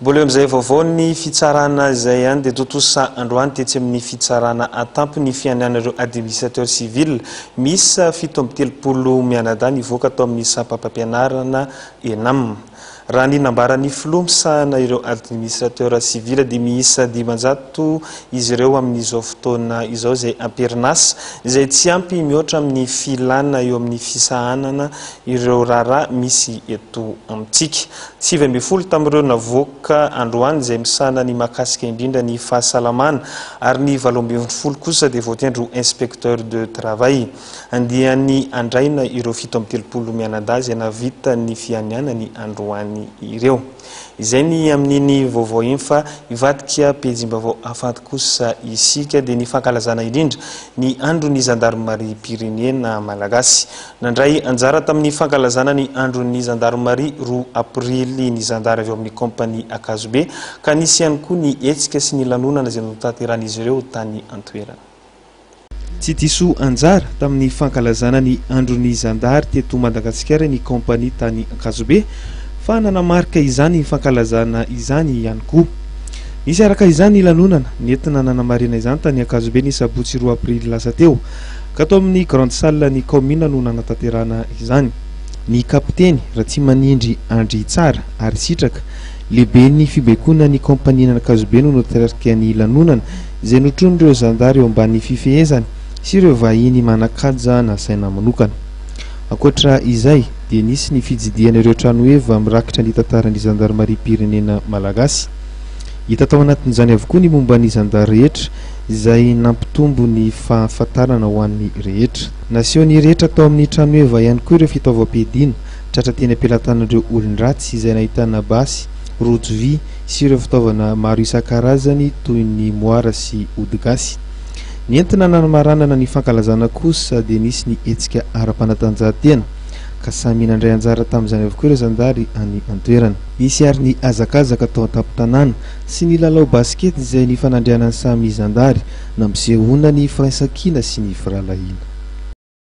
Mbola eo amin'izay vaovao ny fitsarana izay ihany dia tontosa androany tetsy amin'ny fitsarana an-tampony ny fianianan'ireo administrateur civil miisa 37 mianadahy nivoaka tao amin'ny sampam-pampianarana ENAM. Raha ny nambaran'ny filoha misahana ireo administrateur civil dia miisa 500 izy ireo amin'izao fotoana izao izay am-perinasa izay tsy ampy mihoatra amin'ny filana eo amin'ny fisahanana ireo raharaha misy eto amintsika. 19 tamin'ireo navoaka androany izay misahana ny mahakasika indrindra ny fahasalamana ary ny 18 kosa dia voatendry ho inspecteur de travail. Andiany andraina ireo 37 mianadahy izay nahavita ny fianianany androany ireo. Izay ny amin'iny vaovao iny fa hivadika pejim-baovao hafa kosa isika dia ny fankalazana indrindra ny andron'ny zandarimariam-pirenena malagasy. Nandray anjara tamin'ny fankalazana ny andron'ny zandarimaria 2 aprily ny zandary avy ao amin'ny kaompania Ankazobe ka nisy ihany koa ny hetsika sy ny lanonana izay notanterahan'izy ireo tany an-toerana. Tsy diso anjara tamin'ny fankalazana ny andron'ny zandary teto Madagasikara ny kaompania tany Ankazobe fa nanamarika izany fankalazana izany ihany koa. Nisy araka izany ny lanonana nentina nanamarihana izany tany Ankazobe ny sabotsy 2 aprily lasa teo ka tao amin'ny grande salle ny kaominina no nanatanterahana izany. Ny kapiteny Ratsimanindry Andry Tsara ary Sitraka, lehiben'ny fibaikoana ny kaompanian'Ankazobe no notarika ny lanonana izay notronin'ireo zandary eo ambany fifehezany sy ireo vahiny manan-kaja nasaina manokana. Ankoatra izay dia nisy ny fitsidihana ireo tranoheva mirakitra ny tantaran'ny zandarimariam-pirenena malagasy. Hita tao anatin'izany avokoa ny momba ny zandary rehetra izay nampitombo ny fahafantarana ho an'ny rehetra. Naseho ny rehetra tao amin'ny tranoheva ihany koa ireo fitaovam-piadiana tratra teny am-pelatanan'ireo olon-dratsy izay nahitana basy, rojo vy sy ireo fitaovana maro isan-karazany toy ny moara sy ody gasy. Nentina nanamaranana ny fankalazana kosa dia nisy ny hetsika ara-panatanjahantena ka samy nandray anjara tamin'izany avokoa ireo zandary any an-toerana. Nisy ary ny hazakazaka tao an-tampon-tanàna sy ny lalao basikety izay nifanandrianan'ny samy zandary nampisehoana ny firaisankina sy ny firahalahiana.